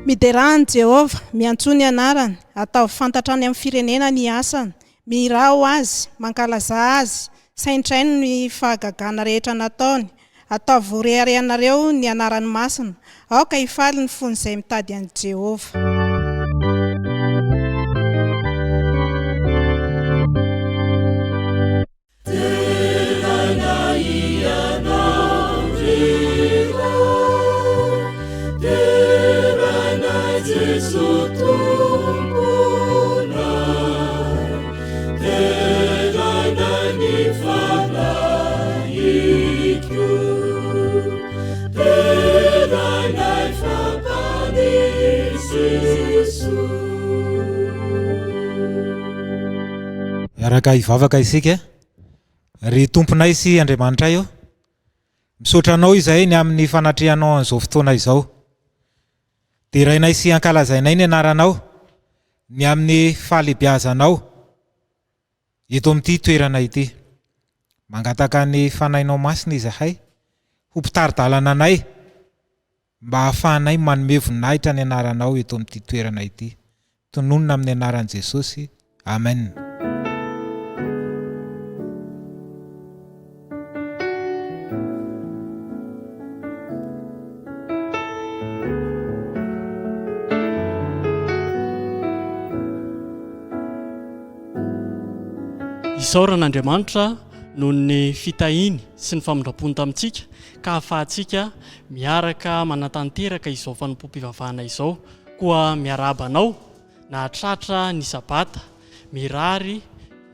Miderà an'i Jehovah, miantsoa ny anarany, ataovy fantatra any amin'ny firenena ny asany. Mihirà ho azy, mankalazà azy, saintsaino ny fahagagana rehetra nataony. Ataovy ho reharehanareo ny anarany masina. Aoka hifaly ny fon'izay mitady an'i Jehovah. Deraina Ianao ry Ray, deraina Jeso Tomponay, deraina ny Fanahiko, deraina fa Mpamonjy Jeso. Hiaraka hivavaka isika. Ry Tomponay sy Andriamanitray ô, misaotra Anao izahay ny amin'ny fanatrehanao an'izao fotoana izao. Derainay sy ankalazainay ny Anaranao, ny amin'ny fahalehibiazanao eto amin'ity toerana ity. Mangataka ny Fanahinao Masina izahay ho mpitari-dalana anay mba hahafahanay manome voninahitra ny Anaranao eto amin'ity toerana ity. Tononina amin'ny anaran'i Jesosy. Amen. Isaorana Andriamanitra noho ny fitahiany sy ny famindrampony tamintsika ka ahafahantsika miaraka manatanteraka izao fanompoam-pivavahana izao. Koa miarahaba anao nahatratra ny Sabata, mirary ny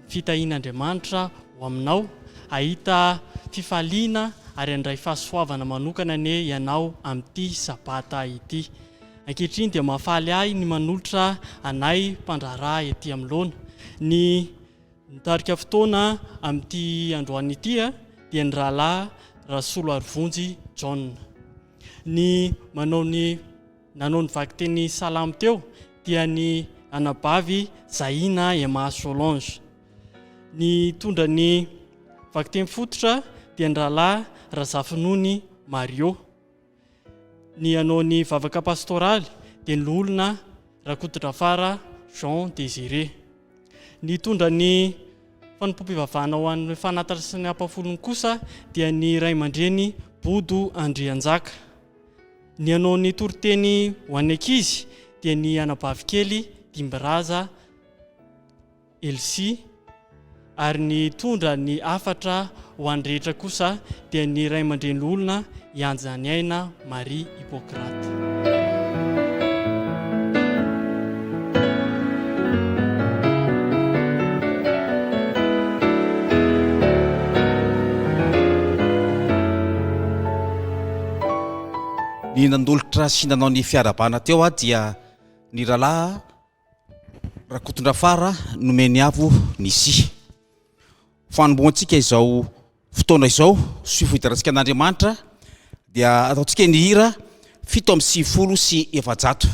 fitahian'Andriamanitra ho aminao, hahita fifaliana ary handray fahasoavana manokana anie ianao amin'ity Sabata ity. Ankehitriny dia mahafaly ahy ny manolotra anay mpandraharaha ety anoloana. Ny nitarika fotoana amin'ity androany ity dia ny rahalahy Rasoloarivonjy John. Ny manao ny nanao ny vakiteny salamo teo dia ny anabavy Zahina Emma Solange. Nitondra ny vakiteny fototra dia ny rahalahy Razafinony Mario. Ny hanao ny vavaka pastoraly dia ny loholona Rakotondrafara Jean Désiré. Nitondra ny fanompoam-pivavahana ho an'ny fanatatra sy ny ampahafolony kosa dia ny ray aman-dreny Bodo Andrianjaka. Ny hanao ny toriteny ho an'ny ankizy dia ny anabavy kely Dimbiraza Elsie ary nitondra ny hafatra ho an'ny rehetra kosa dia ny ray aman-dreny loholona Ianjaniaina Marie Hippocrate. Ny nanolotra sy nanao ny fiarahabana teo dia ny rahalahy Rakotondrafara Nomeniavo Nisy. Fanombohantsika izao fotoana izao sy fiderantsika an'Andriamanitra dia ataontsika ny hira 497.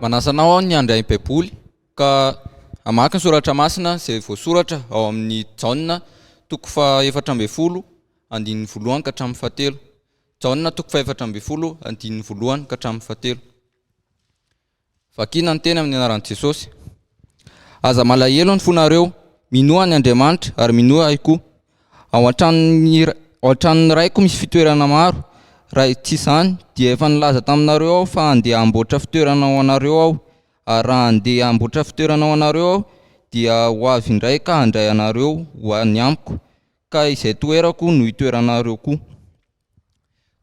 Manasa anao aho ny handray ny Baiboly ka hamaky ny soratra masina izay voasoratra ao amin'ny Jaona toko faha-14 andininy voalohany ka hatramin'ny fahatelo. Jaona toko faha-14 andininy voalohany ka hatramin'ny fahatelo. Vakina ny teny amin'ny anaran'i Jesosy. Aza malahelo ny fonareo, minoa an' Andriamanitra ary minoa Ahy koa. Ao an-tranon'ny ao an-tranon'ny Raiko misy fitoerana maro, raha tsy izany dia efa nilaza taminareo Aho fa handeha hamboatra fitoerana ho anareo Aho, ary raha handeha hamboatra fitoerana ho anareo Aho dia ho avy indray ka handray anareo ho any amiko, ka izay toerako no hitoeranareo koa.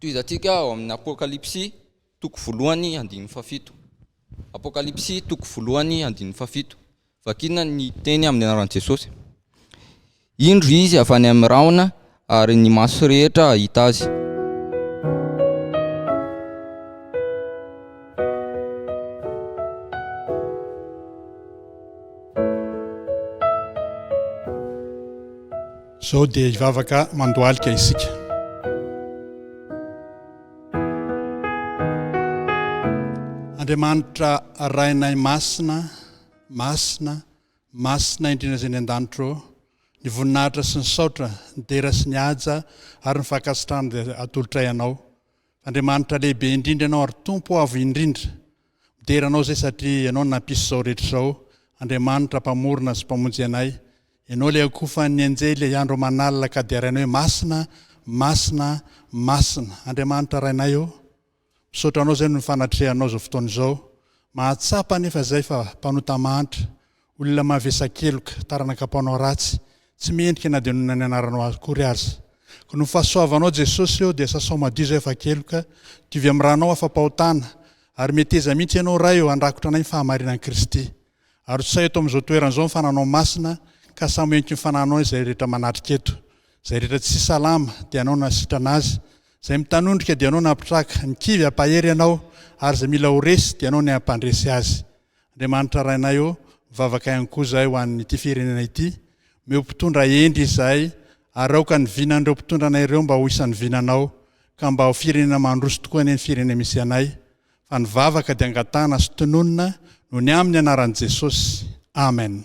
Tohizantsika ao amin'ny Apokalypsy toko voalohany andininy fahafito. Apokalypsy toko voalohany andininy fahafito. Vakina ny teny amin'ny anaran'i Jesosy. Indro izy avy any amin'ny rahona ary ny maso rehetra hahita azy. Izao dia hivavaka mandohalika isika. Andriamanitra Rainay Masina, Masina, Masina indrindra izay any an-danitra ô, ny voninahitra sy ny saotra, ny dera sy ny haja ary ny fankasitrahana dia atolotray Anao. Andriamanitra lehibe indrindra Ianao ary Tompo avo indrindra. Midera Anao izay satria Ianao no nampisy izao rehetra izao, Andriamanitra Mpamorona sy Mpamonjy anay. Ianao ilay akofan'ny anjely andro aman'alina ka derainay hoe Masina, Masina, Masina. Andriamanitra Rainay ô, misaotra Anao izay noho ny fanatrehanao izao fotoana izao. Mahatsapa anefa izay fa mpanota mahantra, Olona mavesa-keloka, taranaka mpanao ratsy, tsy mendrika na dia nonina ny anaranao akory aza. Koa noho ny fahasoavanao Jesosy ô dia sasao madio izay afa-keloka, diovy amin'ny ranao afa-pahotana, ary meteza mihitsy Ianao Ray ô handrakotra anay ny fahamarinan'i Kristy. Arotsay eto amin'izao toerana izao ny fananao masina, ka samy ho eniky ny fananao izay rehetra manatrika eto. Izay rehetra tsy salama dia Ianao nahasitrana azy, izay mitanondrika dia Ianao nampitraka, ny kivy hampahery Ianao, ary izay mila ho resy dia Ianao ny hampandresy azy. Andriamanitra Rainay ô, mivavaka ihany koa izahay ho an'ity firenena ity, omeo mpitondra hendry izahay, ary aoka ny vinan'ireo mpitondra anay ireo mba ho isan'ny vinanao, ka mba ho firenena mandroso tokoa anie ny firenena misy anay, fa ny vavaka dia angatahana sy tononina noho ny amin'ny anaran'i Jesosy. Amen.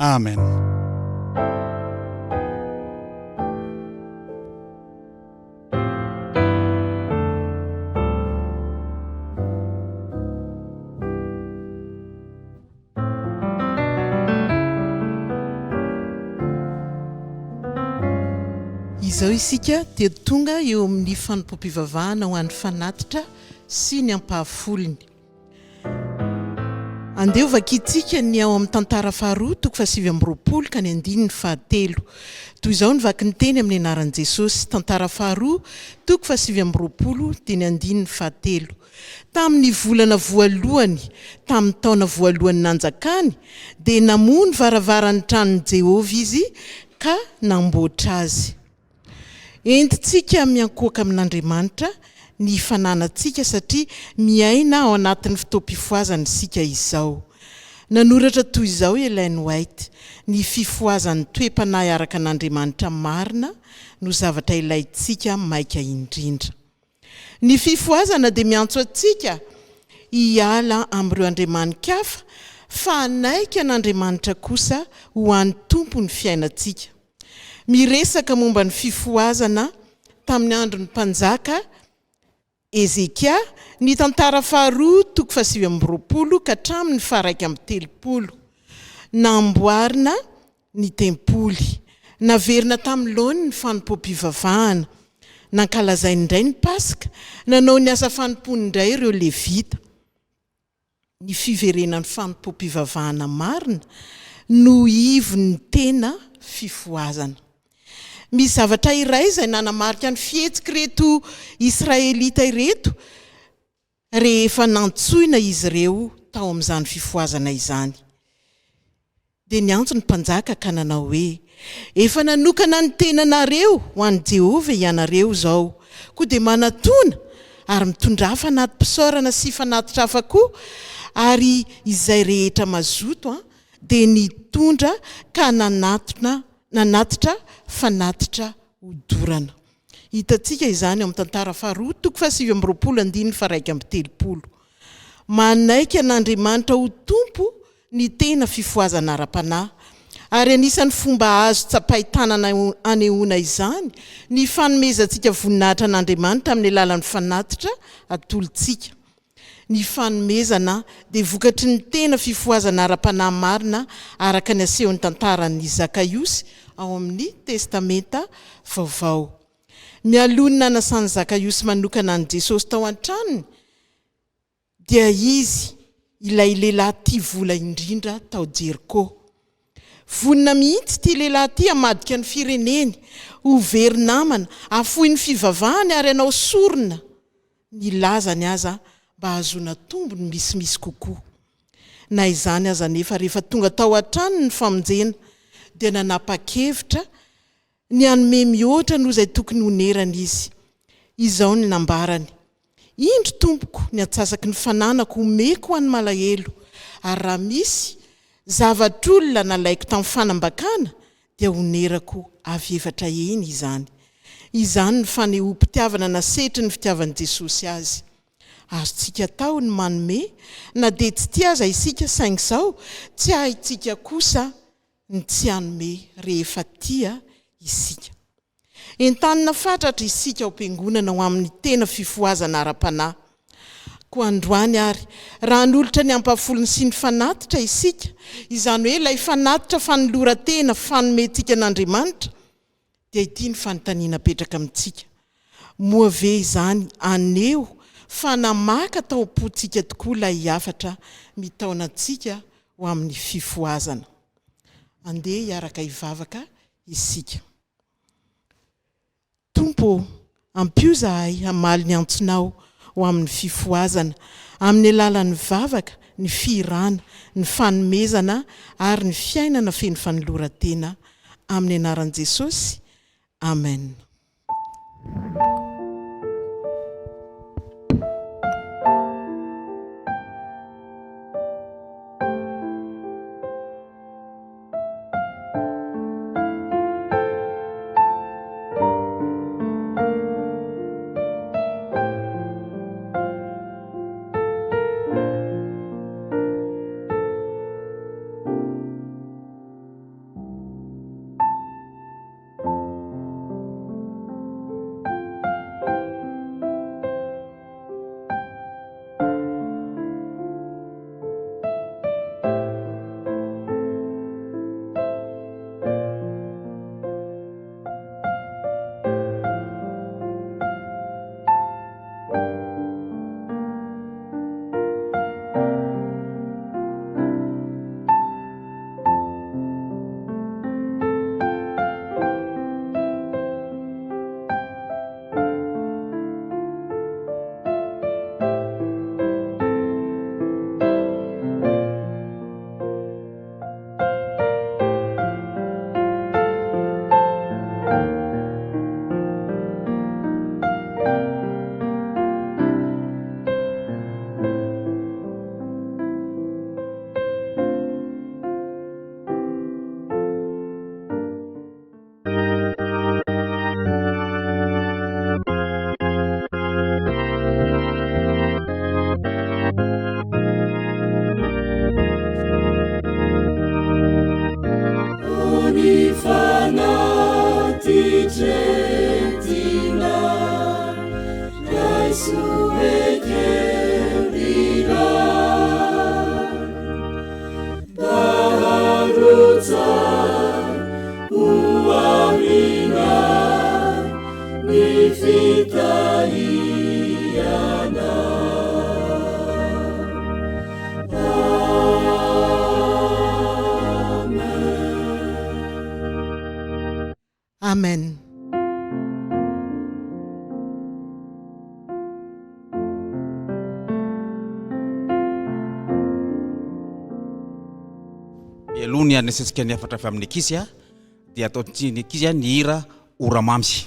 Amen. Izao isika dia tonga eo amin'ny fanompoam-pivavahana ho an'ny fanatitra sy ny ampahafolony. Andeha ho vakintsika ny ao amin'ny Tantara faharoa toko fahasivy amby 20 ka ny andininy fahatelo. Toy izao ny vaky ny teny amin'ny anaran'i Jesosy, Tantara faharoa toko fahasivy amby 20 dia ny andininy fahatelo. Tamin'ny volana voalohany tamin'ny taona voalohany nanjakany, dia namoha ny varavaran'ny tranon'i Jehovah izy ka namboatra azy. Entintsika miankohoka amin'Andriamanitra ny fananantsika satria miaina ao anatin'ny fotoam-pifohazana isika izao. Nanoratra toy izao i Ellen White, Ny fifohazan'ny toe-panahy araka an'Andriamanitra marina no zavatra ilaintsika maika indrindra. Ny fifohazana dia miantso antsika hiala amin'ireo andriamani-kafa fa hanaiky an'Andriamanitra kosa ho hany Tompon'ny fiainantsika. Miresaka momba ny fifohazana tamin'ny andron'ny mpanjaka Hezekia ny Tantara faharoa toko fahasivy amby 20 ka hatramin'ny faha-31. Namboarina ny tempoly. Naverina tamin'ny laoniny ny fanompoam-pivavahana. Nankalazainy indray ny Paska. Nanao ny asa fanompoany indray ireo Levita. Ny fiverenan'ny fanompoam-pivavahana marina no ivon'ny tena fifohazana. Misy zavatra iray izay nanamarika ny fihetsik'ireto Israelita ireto rehefa nantsoina izy ireo tao amin'izany fifohazana izany. Dia niantso ny mpanjaka ka nanao hoe, Efa nanokana ny tenanareo ho an'i Jehovah ianareo izao, koa dia manatòna, ary mitondrà fanati-pisaorana sy fanatitra hafa koa, ary izay rehetra mazoto dia nitondra ka nanatona nanatitra fanatitra hodorana. Hitantsika izany ao amin'ny Tantara faharoa, toko fahasivy amby 20, andininy faha-31. Manaiky an'Andriamanitra ho Tompo ny tena fifohazana ara-panahy, ary anisan'ny fomba azo tsapain-tanana anehoana izany ny fanomezantsika voninahitra an'Andriamanitra amin'ny alalan'ny fanatitra atolotsika. Ny fanomezana dia vokatry ny tena fifohazana ara-panahy marina araka ny asehon'ny tantaran'i Zakaiosy ao amin'ny Testamenta Vaovao. Mialoha ny nanasan'i Zakaiosy manokana an'i Jesosy tao an-tranony, dia izy ilay lehilahy tia vola indrindra tao Jeriko. Vonona mihitsy ity lehilahy ity hamadika ny fireneny, ho very namana, hahafoy ny fivavahany ary hanao sorona ny lazany aza mba hahazoana tombony misimisy kokoa. Na izany aza anefa rehefa tonga tao an-tranony ny famonjena dia nanapa-kevitra ny hanome mihoatra noho izay tokony honerana izy. Izao ny nambarany, Indro, tompoko, ny antsasaky ny fananako omeko ho an'ny malahelo, ary raha misy zavatr'olona nalaiko tamin'ny fanambakana, dia honerako avy efatra heny izany. Izany no fanehoam-pitiavana nasetry ny fitiavan'i Jesosy azy. Azontsika atao ny manome na dia tsy tia aza isika, saingy izao, tsy haintsika kosa ny tsy hanome rehefa tia isika. Entanina fatratra isika ao am-piangonana ho amin'ny tena fifohazana ara-panahy. Koa androany ary, raha hanolotra ny ampahafolony sy ny fanatitra isika, izany hoe ilay fanatitra fanoloran-tena fanomentsika an'Andriamanitra, dia ity ny fanontaniana apetraka amintsika, Moa ve izany haneho fa namaka tao am-pontsika tokoa ilay hafatra mitaona antsika ho amin'ny fifohazana? Andeha hiaraka hivavaka isika. Tompo ô, ampio izahay hamaly ny antsonao ho amin'ny fifohazana, amin'ny alalan'ny vavaka, ny fihirana, ny fanomezana ary ny fiainana feno fanoloran-tena. Amin'ny anaran'i Jesosy, Amen. Amen. Mialoha ny handraisantsika ny hafatra avy amin'ny ankizy dia ataontsika ny ankizy ny hira Ora Mamy.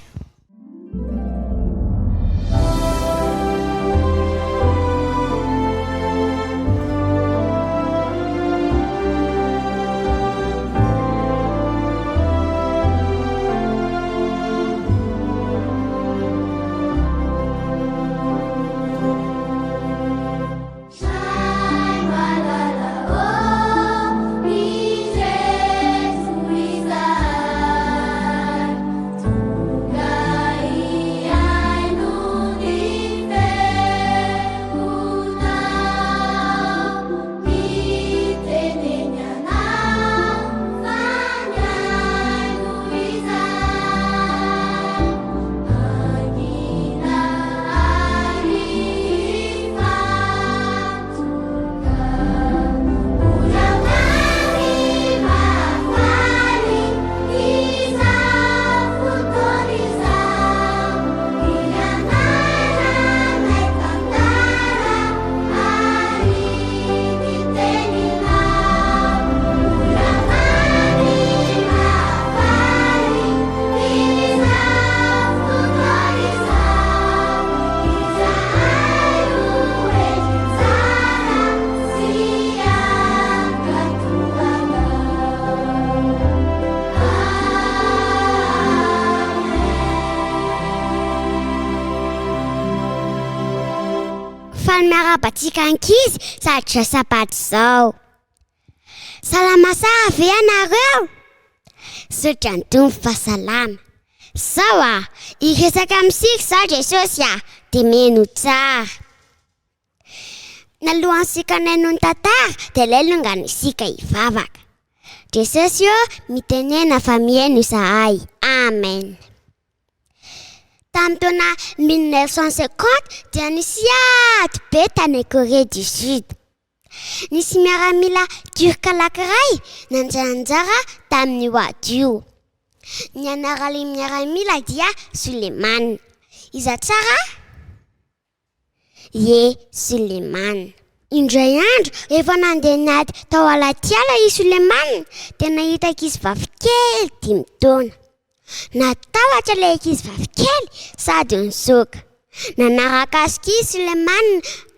Faly miarahaba antsika ankizy sady izao sabata izao. Salama tsara ve ianareo? Misaotra ny Tompo fa salama. Zao a, hiresaka amintsika izao Jesosy a, dia mino tsara. Nalohantsika naino ny tantara dia aleo alongany isika hivavaka. Jesosy ô, mitenena fa mihaino izahay. Amen. Tamin'ny taona 1950 dia nisy ady be tany Corée du Sud. Nisy miaramila Turc anankiray nandray anjara tamin'io ady io. Ny anaran'ilay miaramila dia Suleiman. Iza tsara? Ie, Suleiman. Indray andro, rehefa nandeha niady tao Alatiala i Suleiman, dia nahita ankizivavy kely dimy taona. Natahotra ilay ankizivavy kely sady nisoka. Nanaraka azy koa i Suleiman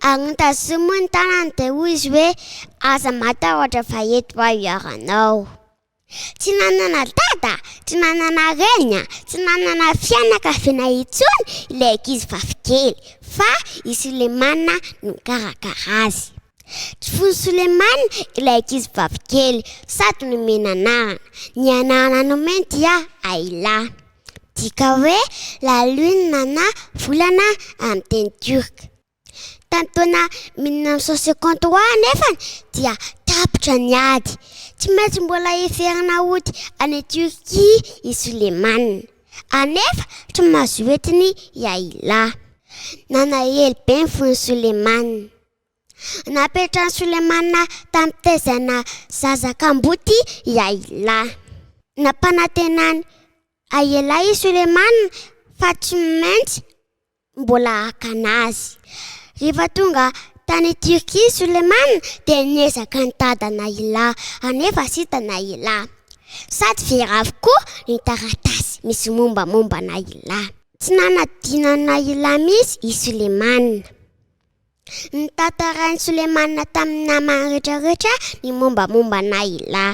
ary notazominy ny tanany dia hoy izy hoe, Aza matahotra fa eto aho hiaro anao. Tsy nanana dada, tsy nanana reny, tsy nanana fianakaviana intsony ilay ankizivavy kely fa i Suleiman no nikarakara azy. Tsy fon'i Suleiman ilay ankizivavy kely sady nomena anarana. Ny anarana nomeny dia Ayla. Midika hoe la lune na volana amin'ny teny turc. Tamin'ny taona 1953 anefa dia tapitra ny ady. Tsy maintsy mbola heverina hody any Turquie i Suleiman. Anefa tsy mahazo entiny i Ayla. Nanahelo be ny fon'i Suleiman. Napetran'i Soleimana tamin'ny fitaizana zaza kamboty i Ahilà. Nampanantenan'i Ahilà i Soleimana fa tsy maintsy mbola hakana azy. Rehefa tonga tany Turquie i Soleimana dia niezaka nitady an'i Ahilà, anefa tsy hitany Ahilà. Sady very avokoa ny taratasy misy mombamomba an'i Ahilà. Tsy nanadino an'i Ahilà mihitsy i Soleimana. Notantarain'i Soleimana tamin'ny namany rehetrarehetra ny mombamomba an'i Ayla.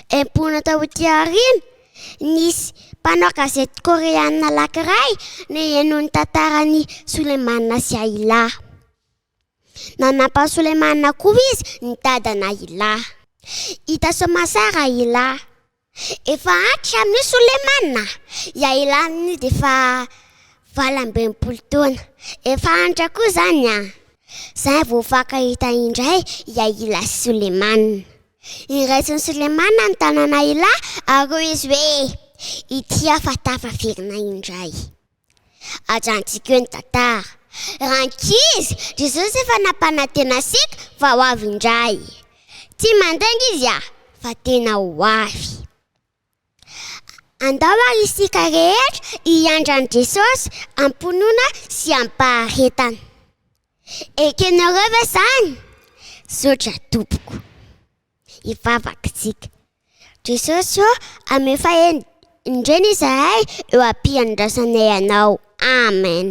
Enimpolo taona taty aoriana, nisy mpanao gazety koreanina anankiray naheno ny tantaran'i Soleimana sy Ayla. Nanampy an'i Soleimana koa izy nitady an'i Ayla. Hita soamatsara Ayla. Efa antitra amin'io Soleimana, i Aila amin'io dia efa 68 taona. Efa antitra koa izany an! Izay vao mifankahita indray i Aila sy Soleimana. Noraisin'i Soleimana ny tanan'i Aila ary hoy izy hoe, Ity aho fa tafaverina indray. Ajanontsika eo ny tantara. Rankizy, Jesosy efa nampanantena antsika fa ho avy indray. Tsy mandainga Izy ah, fa tena ho avy. Andao ary isika rehetra hiandry an'i Jesosy am-pinoana sy am-paharetana. Ekenareo ve izany? Misaotra tompoko. Hivavaka isika. Jesosy ô, ameo fahendrena izahay eo am-piandrasanay Anao. Amen.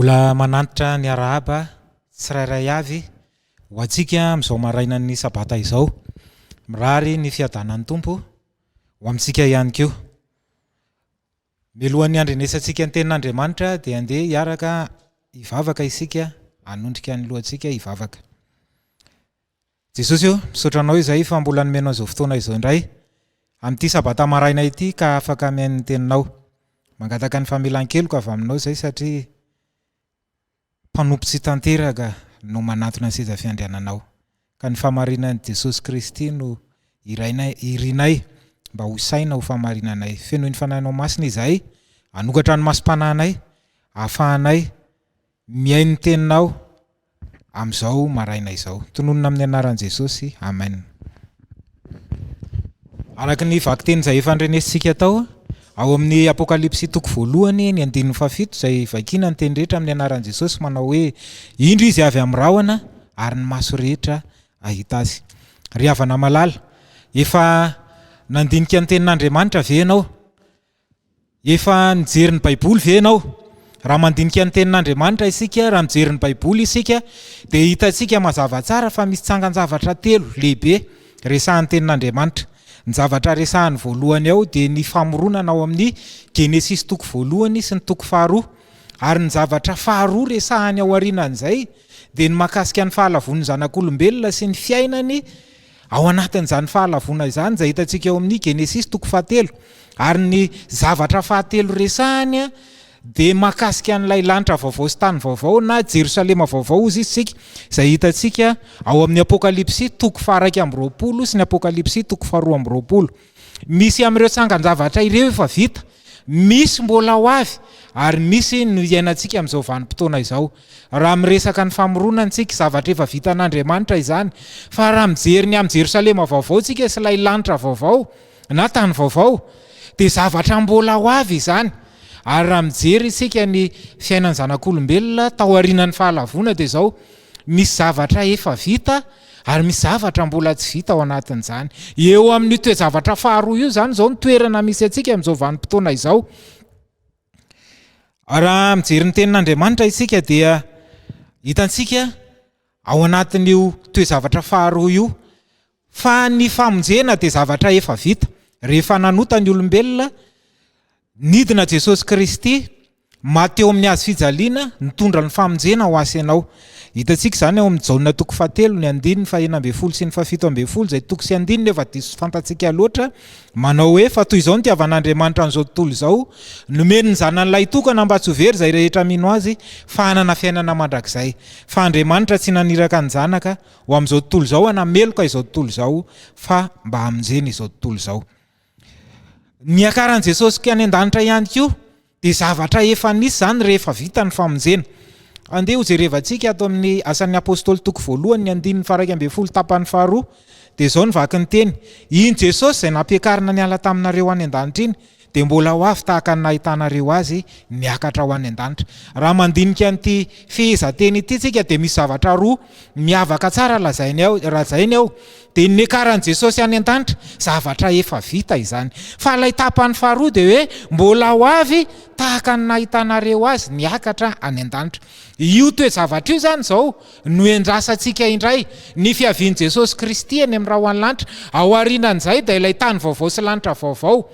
Mbola manantitra ny arahaba tsirairay avy ho antsika amin'izao marainan'ny sabata izao. Mirary ny fiadanan'ny Tompo ho amintsika ihany koa. Mialohan'ny handrenesantsika ny tenin'Andriamanitra dia andeha hiaraka hivavaka isika, hanondrika ny lohantsika hivavaka. Jesosy ô, misaotra Anao izahay fa mbola nomenao izao fotoana izao indray, amin'ity sabata maraina ity ka afaka mihaino ny teninao. Mangataka ny famelan-keloka avy aminao izahay satria mpanompo tsy tanteraka no manantona ny seza fiandriananao. Ka ny fahamarinan'i Jesosy Kristy no irainay, irinay mba ho saina ho fahamarinanay. Fenoy ny Fanahinao Masina izahay, hanokatra ny masom-panahinay, ahafahanay mihaino ny Teninao amin'izao maraina izao. Tononina amin'ny anaran'i Jesosy. Amen. Araka ny vakiteny izay efa nrenesintsika tao, ao amin'ny Apokalypsy toko voalohany, ny andininy fahafito, izay vakiana ny teny rehetra amin'ny anaran'i Jesosy manao hoe, Indro Izy avy amin'ny rahona, ary ny maso rehetra hahita Azy. Ry havana malala, efa nandinika ny tenin'Andriamanitra ve ianao? Efa nijery ny Baiboly ve ianao? Raha mandinika ny Tenin'Andriamanitra isika, raha mijery ny Baiboly isika, dia hitantsika mazava tsara fa misy tsangan-javatra telo lehibe resahin'ny Tenin'Andriamanitra. Ny zavatra resahiny voalohany ao dia ny famoronana ao amin'ny Genesisy toko voalohany sy ny toko faharoa. Ary ny zavatra faharoa resahiny ao aorianan'izay dia ny mahakasika ny fahalavoan'ny zanak'olombelona sy ny fiainany Ao anatin'izany fahalavoana izany izay hitantsika ao amin'ny Genesisy toko fahatelo. Ary ny zavatra fahatelo resahiny dia mahakasika an'ilay lanitra vaovao sy tany vaovao na Jerosalema vaovao hozy izy isika, izay hitantsika ao amin'ny Apokalypsy toko faha-21 sy ny Apokalypsy toko faha-22. Misy amin'ireo tsangan-javatra ireo efa vita, misy mbola ho avy ary misy no iainantsika amin'izao vanim-potoana izao. Raha miresaka ny famoronana isika, zavatra efa vitan'Andriamanitra izany. Fa raha mijery ny amin'i Jerosalema vaovao isika sy ilay lanitra vaovao na tany vaovao, dia zavatra mbola ho avy izany. Ary raha mijery isika ny fiainan'ny zanak'olombelona taorianan'ny fahalavoana dia izao, misy zavatra efa vita ary misy zavatra mbola tsy vita ao anatin'izany. Eo amin'io toe-javatra faharoa io izany izao ny toerana misy antsika amin'izao vanim-potoana izao. Raha mijery ny tenin'Andriamanitra isika dia hitantsika ao anatin'io toe-javatra faharoa io fa ny famonjena dia zavatra efa vita. Rehefa nanota ny olombelona, nidina Jesosy Kristy, maty teo amin'ny hazo fijaliana, nitondra ny famonjena ho ahy sy ianao. Hitantsika izany ao amin'ny Jaona toko fahatelo, ny andininy fahenina ambin'ny folo sy ny fahafito ambin'ny folo, izay toko sy andininy efa diso fantatsika loatra, manao hoe, Fa toy izao no nitiavan'Andriamanitra an'izao tontolo izao, nomeny ny Zanany lahitokana mba tsy ho very izay rehetra mino Azy, fa hanana fiainana mandrakizay. Fa Andriamanitra tsy naniraka ny Zanaka ho amin'izao tontolo izao hanameloka izao tontolo izao, fa mba hamonjena izao tontolo izao. Niakaran'i Jesosy any an-danitra ihany koa dia zavatra efa nisy izany rehefa vita ny famonjena. Andeha hojerevantsika ato amin'ny Asan'ny Apostoly toko voalohany ny andininy faha-11 tapany faharoa. Dia izao no vaky ny teny, Iny Jesosy izay nampiakarina niala taminareo any an-danitra iny, dia mbola ho avy tahaka ny nahitanareo Azy niakatra ho any an-danitra. Raha mandinika an'ity fehezanteny ity isika dia misy zavatra roa miavaka tsara lazainy ao, lazainy ao. Dia ny niakaran'i Jesosy any an-danitra, zavatra efa vita izany. Fa ilay tapany faharoa dia hoe mbola ho avy tahaka ny nahitanareo Azy niakatra any an-danitra. Io toe-javatra io izany izao no endrasantsika indray, ny fiavian'i Jesosy Kristy any amin'ny rahona lanitra. Ao aorianan'izay dia ilay tany vaovao sy lanitra vaovao,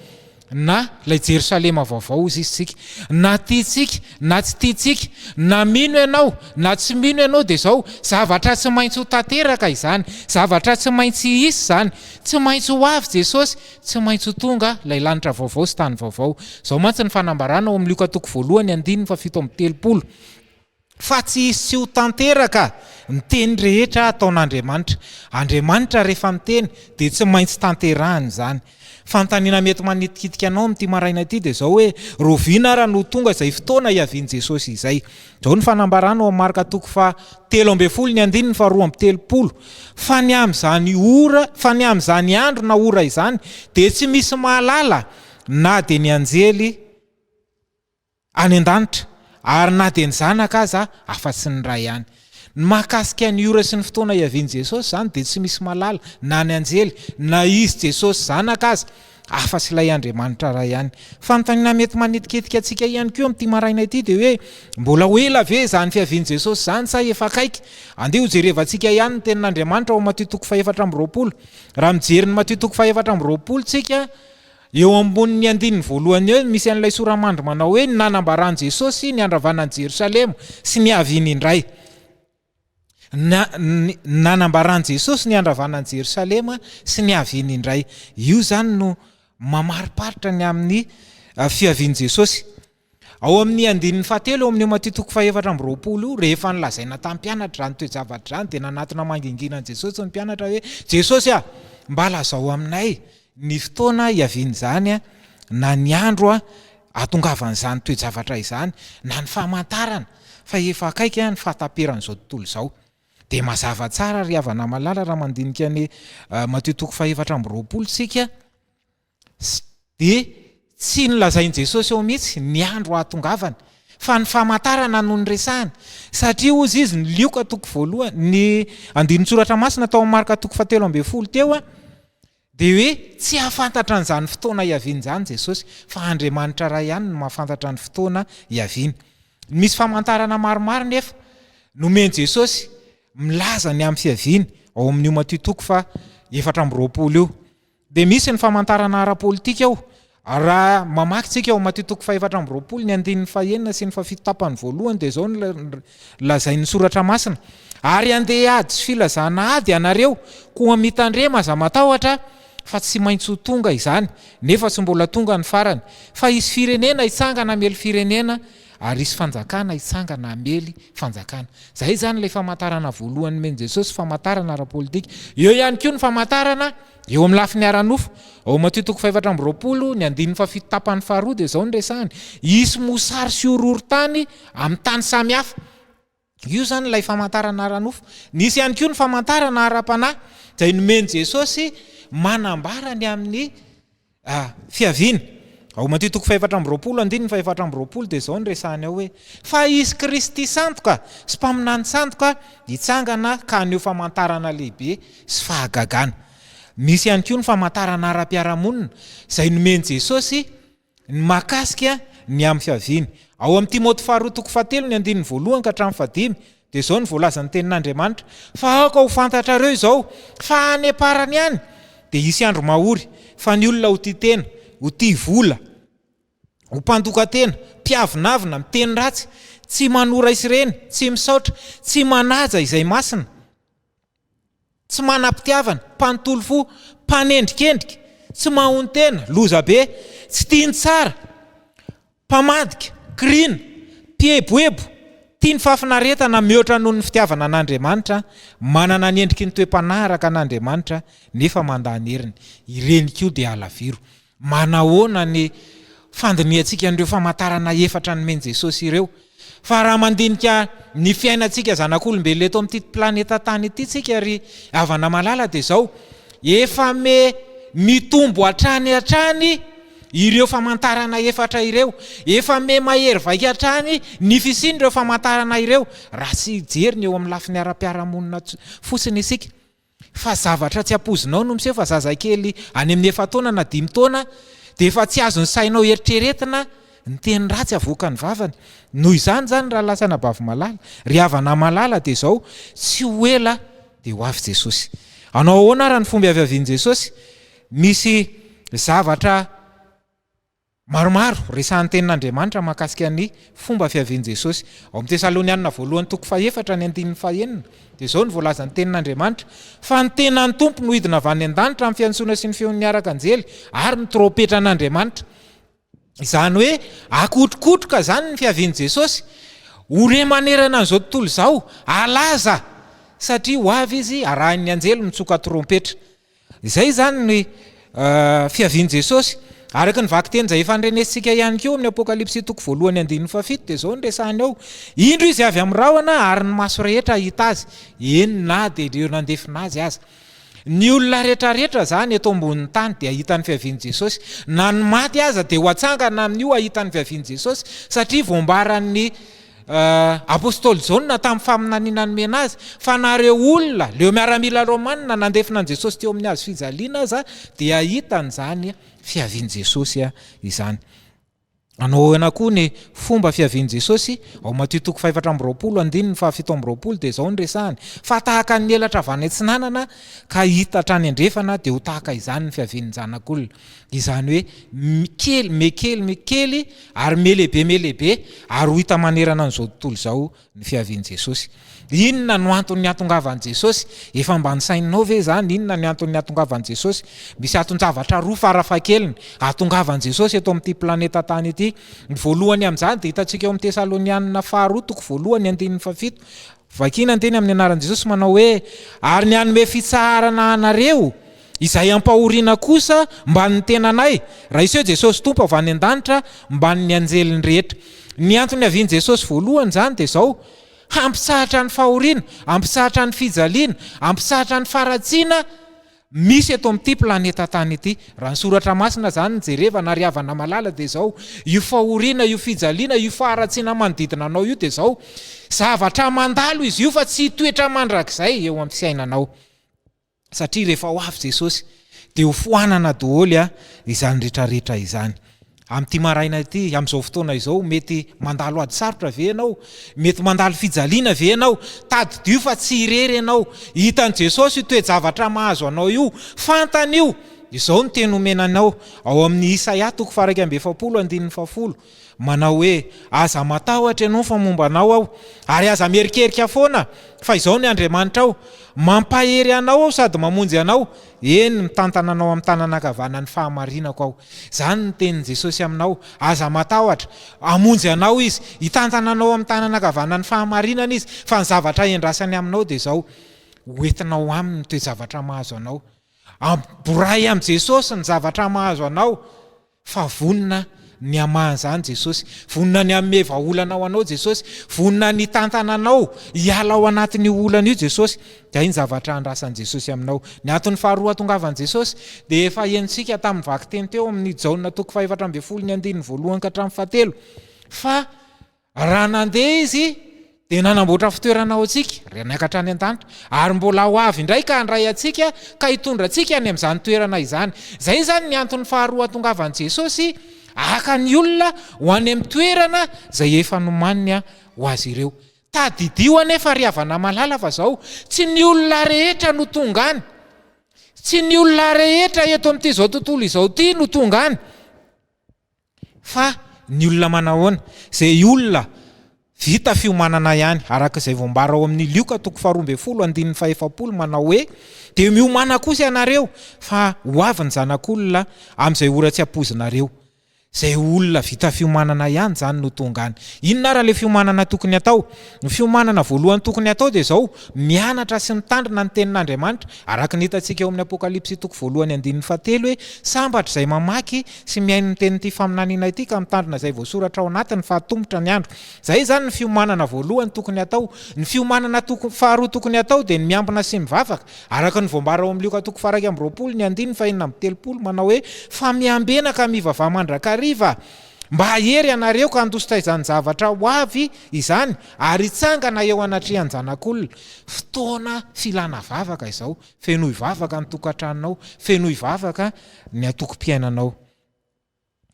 na ilay Jerosalema vaovao hozy izy tsika. Na tiantsika na tsy tiantsika, na mino ianao na tsy mino ianao dia izao, zavatra tsy maintsy ho tanteraka izany, zavatra tsy maintsy hisy izany, tsy maintsy ho avy Jesosy, tsy maintsy ho tonga ilay lanitra vaovao sy tany vaovao. Izao mantsy ny fanambarana ao amin'ny Lioka toko voalohany andininy faha-37. Fa tsy hisy tsy ho tanteraka ny teny rehetra ataon'Andriamanitra. Andriamanitra rehefa miteny dia tsy maintsy tanterahiny izany. Fanontaniana mety manitikitika anao amin'ity maraina ity dia izao hoe, Rahoviana ara no ho tonga izay fotoana hiavian'i Jesosy izay? Izao ny fanambarana ao amin'ny Marka toko faha 13 ny andininy faha 32, Fa ny amin'izany ora, fa ny amin'izany andro na ora izany dia tsy misy mahalala na dia ny anjely Any an-danitra, ary na dia ny Zanaka aza, afa-tsy ny Ray ihany. Ny mahakasika ny ora sy ny fotoana hiavian'i Jesosy izany dia tsy misy mahalala, na ny anjely, na Izy Jesosy Zanaka aza. afa-tsy ilay Andriamanitra Ray ihany. Fanontaniana mety manitikitika antsika ihany koa amin'ity maraina ity dia hoe, mbola ho ela ve izany fiavian'i Jesosy izany sa efa akaiky? Andeha hojerevantsika ihany ny tenin'Andriamanitra ao Matio toko fahefatra amby roapolo. Raha mijery ny Matio toko fahefatra amby roapolo tsika, eo ambonin'ny andininy voalohany eo misy an'ilay sora-mandry manao hoe ny nanambaran'i Jesosy ny handravana an'i Jerosalema sy ny haviany indray. Na, ny nanambaran'i Jesosy ny handravana an'i Jerosalema sy ny haviany indray. Io izany no mamariparitra ny amin'ny fiavian'i Jesosy. Ao amin'ny andininy fahatelo eo amin'io Matio toko fahefatra amby roapolo io, rehefa nolazaina tamin'ny mpianatra izany toe-javatra izany, dia nanatona mangingina an'i Jesosy ny mpianatra hoe, Jesosy a! Mba lazao aminay ny fotoana hiavian'izany na ny andro hahatongavan'izany toe-javatra izany, na ny famantarana fa efa akaiky ny fahataperan'izao tontolo izao. Dia mazava tsara ry havana malala raha mandinika ny Matio toko fahefatra amby roapolo isika, dia tsy nolazain'i Jesosy eo mihitsy ny andro hahatongavany, fa ny famantarana no niresahany. Satria hozy izy, ny Lioka toko voalohany, ny andinin-tsoratra masina tao amin'ny Marka toko fahatelo ambin'ny folo teo, Dia hoe tsy hahafantatra an'izany fotoana hiaviany izany Jesosy, fa Andriamanitra Ray ihany no mahafantatra ny fotoana hiaviany. Misy famantarana maromaro nefa nomen'i Jesosy milaza ny amin'ny fiaviany ao amin'io Matio toko faha 24 io. Dia misy ny famantarana ara-politika ao. Raha mamaky tsika ao Matio toko faha 24 ny andininy fahenina sy ny fahafito tapany voalohany dia izao no lazain'ny soratra masina, Ary handeha ady sy filazana ady ianareo, koa mitandrema aza matahotra fa tsy maintsy ho tonga izany, nefa tsy mbola tonga ny farany. Fa hisy firenena hitsangana hamely firenena, ary hisy fanjakana hitsangana hamely fanjakana. Izay izany ilay famantarana voalohany nomen'i Jesosy, famantarana ara-politika. Eo ihany koa ny famantarana Eo amin'ny lafiny ara-nofo, ao Matio toko fahefatra amby roapolo, ny andininy fahafito tapany faharoa dia izao no resahany, Hisy mosary sy horohorontany amin'ny tany samy hafa. Io izany ilay famantarana ara-nofo. Nisy ihany koa ny famantarana ara-panahy, izay nomen'i Jesosy manambara ny amin'ny fiaviany. Ao Matio toko fahefatra amby roapolo, andininy fahefatra amby roapolo dia izao no resahany ao hoe, Fa hisy Kristy sandoka sy mpaminany sandoka hitsangana ka haneho famantarana lehibe sy fahagagana. Misy ihany koa ny famantarana ara-piarahamonina izay nomen'i Jesosy ny mahakasika ny amin'ny fiaviany. Ao amin'ny Timoty faharoa toko fahatelo ny andininy voalohany ka hatramin'ny fahadimy dia izao no voalazan'ny tenin'Andriamanitra, Fa aoka ho fantatrareo izao, fa any am-parany any dia hisy andro mahory, fa ny olona ho tia tena, ho tia vola, ho mpandoka tena, mpiavonavona, miteny ratsy, tsy manoa ray sy reny, tsy misaotra, tsy manaja izay masina, tsy manam-pitiavana, mpanontolo fo, mpanendrikendrika, tsy mahonon-tena, lozabe, tsy tia ny tsara, mpamadika, kiriana, mpieboebo, tia ny fahafinaretana mihoatra noho ny fitiavana an'Andriamanitra, manana ny endriky ny toe-panahy araka an'Andriamanitra, nefa mandà ny heriny. Ireny koa dia halaviro. Manahoana ny fandinihantsika an'ireo famantarana efatra nomen'i Jesosy ireo? Fa raha mandinika ny fiainantsika zanak'olombelona eto amin'ity planeta tany ity tsika ry havana malala dia izao, efa me mitombo hatrany hatrany ireo famantarana efatra ireo, efa me mahery vaika hatrany ny fisian'ireo famantarana ireo, raha tsy hijery ny eo amin'ny lafiny ara-piarahamonina fotsiny isika. Fa zavatra tsy ampoizinao no miseho fa zazakely any amin'ny efa-taona na dimy taona dia efa tsy azon'ny sainao eritreretina ny teny ratsy avoakan'ny vavany. Noho izany izany rahalahy sy anabavy malala, ry havana malala dia izao, tsy ho ela dia ho avy Jesosy. Hanao ahoana ara ny fomba hiaviavian'i Jesosy? Misy zavatra Maromaro, resahan'ny Tenin'Andriamanitra mahakasika ny fomba fiavian'i Jesosy. Ao amin'ny Tesalonianina voalohany toko fahefatra ny andininy fahenina, dia izao no voalazan'ny Tenin'Andriamanitra, Fa ny tenan'ny Tompo no hidina avy any an-danitra amin'ny fiantsoana sy ny feon'ny arak'anjely ary ny trompetran'Andriamanitra. Izany hoe akotrokotroka izany ny fiavian'i Jesosy. Ho re manerana an'izao tontolo izao, halaza, satria ho avy Izy arahin'ny anjely mitsoka trompetra. Izay izany ny fiavian'i Jesosy. Araka ny vakiteny izay efa norenesintsika ihany koa amin'ny Apokalypsy toko voalohany andininy fahafito dia izao no resahiny ao, Indro izy avy amin'ny rahona ary ny maso rehetra hahita azy, eny na dia ireo nandefona azy aza. Ny olona rehetrarehetra izany eto ambonin'ny tany dia hahita ny fiavian'i Jesosy. Na ny maty aza dia ho atsangana amin'io hahita ny fiavian'i Jesosy satria voambaran'ny Apostoly Jaona tamin'ny faminaniana nomena azy, fa na ireo olona, ireo miaramila romanina nandefona an'i Jesosy teo amin'ny hazo fijaliana aza dia hahita an'izany fiavian'i Jesosy izany. Hanao ahoana koa ny fomba fiavian'i Jesosy? Ao Matio toko fahefatra amby 20 andininy fahafito amby 20 dia izao no resahany, Fa tahaka ny elatra avy any atsinanana ka hita hatrany andrefana dia ho tahaka izany ny fiavian'ny Zanak'olona. Izany hoe kely, mihakely, mihakely ary mihalehibe, mihalehibe ary ho hita manerana an'izao tontolo izao ny fiavian'i Jesosy. Inona no anton'ny hatongavan'i Jesosy? Efa mba nisaininao ve izany? Inona ny anton'ny hatongavan'i Jesosy? Misy anton-javatra roa farafahakeliny hahatongavan'i Jesosy eto amin'ity planeta tany ity. Ny voalohany amin'izany dia hitantsika ao amin'ny Tesalonianina faharoa toko voalohany andininy fahafito. Vakina ny teny amin'ny anaran'i Jesosy manao hoe, Ary ny hanome fitsaharana anareo, Izay ampahoriana kosa mbanin'ny tenanay, raha hiseho Jesosy Tompo avy any an-danitra mbanin'ny anjeliny rehetra. Ny antony niavian'i Jesosy voalohany izany dia izao, hampitsahatra ny fahoriana, hampitsahatra ny fijaliana, hampitsahatra ny faharatsiana misy eto amin'ity planeta tany ity. Raha ny soratra masina izany no jerevana ry havana malala dia izao, io fahoriana, io fijaliana, io faharatsiana manodidina anao io dia izao, zavatra mandalo izy io fa tsy hitoetra mandrakizay eo amin'ny fiainanao. Satria rehefa ho avy Jesosy dia ho foanana daholo izany retraretra izany. Amin'ity maraina ity, amin'izao fotoana izao, mety mandalo ady sarotra ve ianao? Mety mandalo fijaliana ve ianao? Tadidio fa tsy irery ianao. Hitan'i Jesosy io toe-javatra mahazo anao io. Fantany io. Izao no teny omena anao ao amin'ny Isaia toko faha-41 andininy fahafolo, manao hoe, Aza matahotra ianao fa momba anao Aho, ary aza mierikerika foana, fa Izaho ny Andriamanitrao. Mampahery anao Aho sady mamonjy anao, eny, mitantana anao amin'ny tanana ankavanan'ny fahamarinako Aho. Izany no tenin'i Jesosy aminao, Aza matahotra, hamonjy anao Izy, hitantana anao amin'ny tanana ankavanan'ny fahamarinana Izy, fa ny zavatra iandrasany aminao dia izao, hoentinao aminy ny toe-javatra mahazo anao. Amborahy amin'i Jesosy ny zavatra mahazo anao. Fa vonona ny hamaha an'izany Jesosy. Vonona ny hanome vahaolana ho anao Jesosy. Vonona ny hitantana anao hiala ao anatin'io olana io Jesosy. Dia iny zavatra andrasan'i Jesosy aminao. Ny antony faharoa hatongavan'i Jesosy dia efa henontsika tamin'ny vakiteny teo amin'ny Jaona toko fahefatra ambin'ny folo ny andininy voalohany ka hatramin'ny fahatelo fa Raha nandeha Izy, dia nanamboatra fitoerana ho antsika, raha niakatra any an-danitra, ary mbola ho avy indray ka handray antsika ka hitondra antsika any amin'izany toerana izany. Izay izany ny antony faharoa hatongavan'i Jesosy haka ny olona ho any amin'ny toerana izay efa nomaniny ho azy ireo. Tadidio anefa ry havana malala fa izao, tsy ny olona rehetra no tonga any. Tsy ny olona rehetra eto amin'ity izao tontolo izao ity no tonga any. Fa ny olona manahoana? Izay olona vita fiomanana ihany, araka izay voambara ao amin'ny Lioka toko faharoa ambin'ny folo andininy fahefapolo manao hoe, Dia miomàna kosa ianareo, fa ho avy ny Zanak'olona amin'izay ora tsy ampoizinareo. Izay olona vita fiomanana ihany izany no tonga any. Inona ary ilay fiomanana tokony hatao? Ny fiomanana voalohany tokony hatao dia izao, mianatra sy mitandrina ny Tenin'Andriamanitra, araka ny hitantsika ao amin'ny Apokalypsy toko voalohany andininy fahatelo hoe, Sambatra izay mamaky sy mihaino ny tenin'ity faminaniana ity ka mitandrina izay voasoratra ao anatiny fa atomotra ny andro. Izay izany ny fiomanana voalohany tokony hatao. Ny fiomanana toko faharoa tokony hatao dia ny miambina sy mivavaka, araka ny voambara ao amin'ny Lioka toko faha-21 ny andininy faha-36 manao hoe, Fa miambena ka mivavaha mandrakariva, mba hahery ianareo ka handositra izany zavatra ho avy izany ary hitsangana eo anatrehan-janak'olona. Fotoana filana vavaka izao. Fenoy vavaka ny tokantranonao, fenoy vavaka ny antokom-piainanao.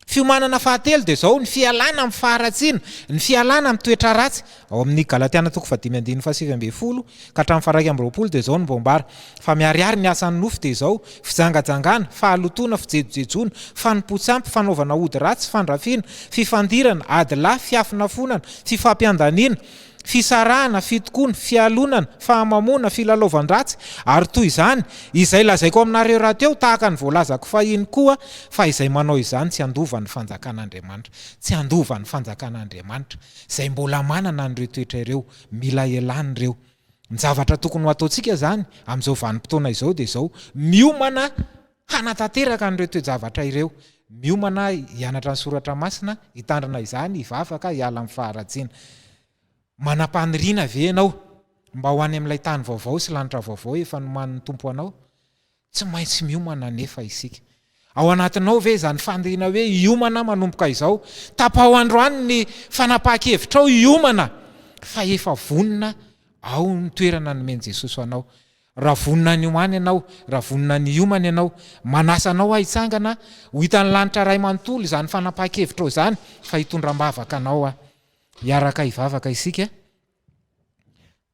Fiomanana fahatelo dia izao, ny fialana amin'ny faharatsiana, ny fialana amin'ny toetra ratsy. Ao amin'ny Galatiana toko fahadimy andininy fahasivy ambin'ny folo ka hatramin'ny faha-21 dia izao no voambara, Fa miharihary ny asan'ny nofo dia izao, fijangajangana, fahalotoana, fijejojejoana, fanompoan-tsampy, fanaovana ody ratsy, fandrafiana, fifandirana, ady lahy, fiafonafonana, fifampiandaniana, fisarahana, fitokoana, fialonana, fahamamoana, filalaovan-dratsy, ary toy izany, izay lazaiko aminareo rahateo, tahaka ny voalazako fahiny koa, fa izay manao izany tsy handova ny fanjakan'Andriamanitra. Tsy handova ny fanjakan'Andriamanitra izay mbola manana an'ireo toetra ireo. Mila ialana ireo. Ny zavatra tokony ho ataontsika izany amin'izao vanim-potoana izao dia izao, miomana hanatanteraka an'ireo toe-javatra ireo. Miomana hianatra ny soratra masina, hitandrina izany, hivavaka, hiala amin'ny faharatsiana. Manam-paniriana ve ianao mba ho any amin'ilay tany vaovao sy lanitra vaovao efa nomanin'ny Tompo anao? Tsy maintsy miomana anefa isika. Ao anatinao ve izany faniriana hoe hiomana manomboka izao? Tapaho androany ny fanapahan-kevitrao hiomana fa efa vonona ao ny toerana nomen'i Jesosy ho anao. Raha vonona ny ho any ianao, raha vonona ny hiomana ianao, manasa anao aho hitsangana, ho hitan'ny lanitra iray manontolo izany fanapahan-kevitrao izany, fa hitondra am-bavaka anao aho. Hiaraka hivavaka isika.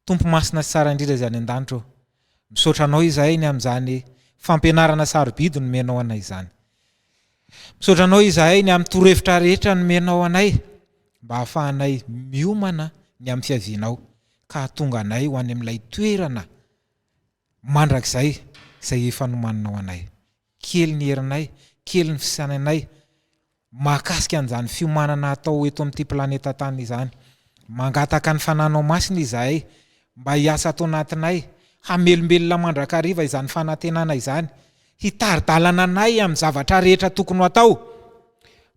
Tompo masina sy tsara indrindra izay any an-danitra ô, misaotra Anao izahay ny amin'izany fampianarana sarobidy nomenao anay izany. Misaotra Anao izahay ny amin'ny torohevitra rehetra nomenao anay mba hahafahanay miomana ny amin'ny fiavianao ka hahatonga anay ho any amin'ilay toerana mandrakizay izay efa nomaninao anay. Kely ny herinay, kely ny fisainanay, mahakasika an'izany fiomanana atao eto amin'ity planeta tany izany. Mangataka ny Fananao Masina izahay mba hiasa ato anatinay, hamelombelona mandrakariva izany fanantenana izany, hitari-dalana anay amin'ny zavatra rehetra tokony ho atao,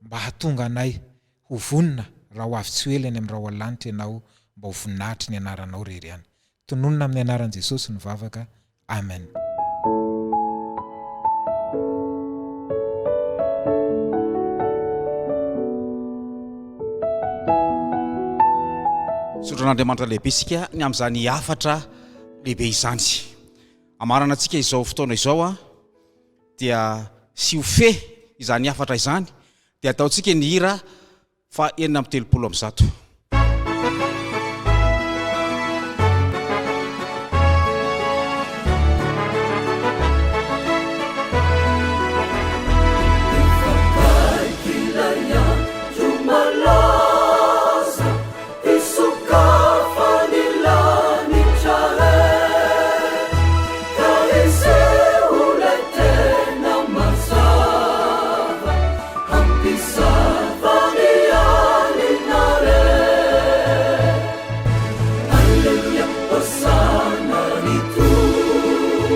mba hahatonga anay ho vonona raha ho avy tsy ho ela eny amin'ny rahona lanitra Ianao mba ho voninahitry ny anaranao irery ihany. Tononina amin'ny anaran'i Jesosy ny vavaka. Amen. Misaotra an'Andriamanitra lehibe isika ny amin'izany hafatra lehibe izany. Amarana antsika izao fotoana izao a dia sy ho fehy izany hafatra izany dia ataontsika ny hira Faha 136. Efa akaiky ilay andro malaza hisokafan'ny lanitra e, ka hiseho ilay tena mazava. Hampisava ny alina re. Aleloia, hosana ry Tompo.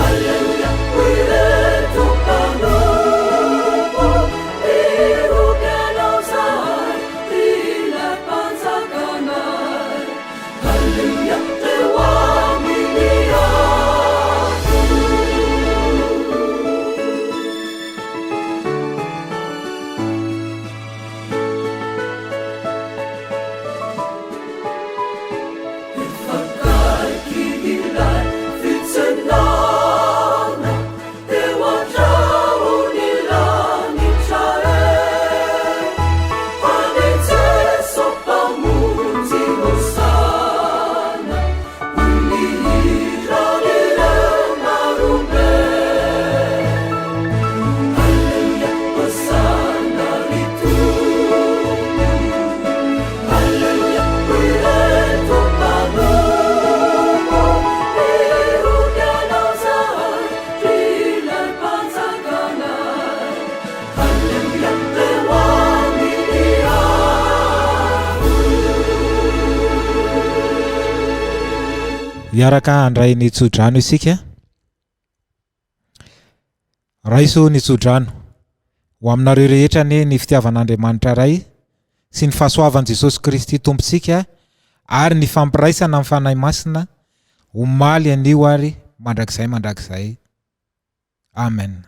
Aleloia, ho ireto mpanompo. Miroky Anao zahay, ry ilay Mpanjakanay. Aleloia, teo amin'ny avo. Efa akaiky ilay fitsenana eo an-drahon'ny lanitra e. Any Jeso Mpamonjy hosana, hoy ny hiran'ireo marobe. Aleloia, hosana ry Tompo. Aleloia, ho ireto mpanompo. Miroky Anao zahay, ry ilay Mpanjakanay. Aleloia, teo amin'ny avo. Hiaraka handray ny tsodrano isika. Raiso ny tsodrano. Ho aminareo rehetra anie ny fitiavan'Andriamanitra Ray sy ny fahasoavan'i Jesosy Kristy Tompontsika ary ny fampiraisana amin'ny Fanahy Masina, omaly, anio ary mandrakizay mandrakizay. Amen.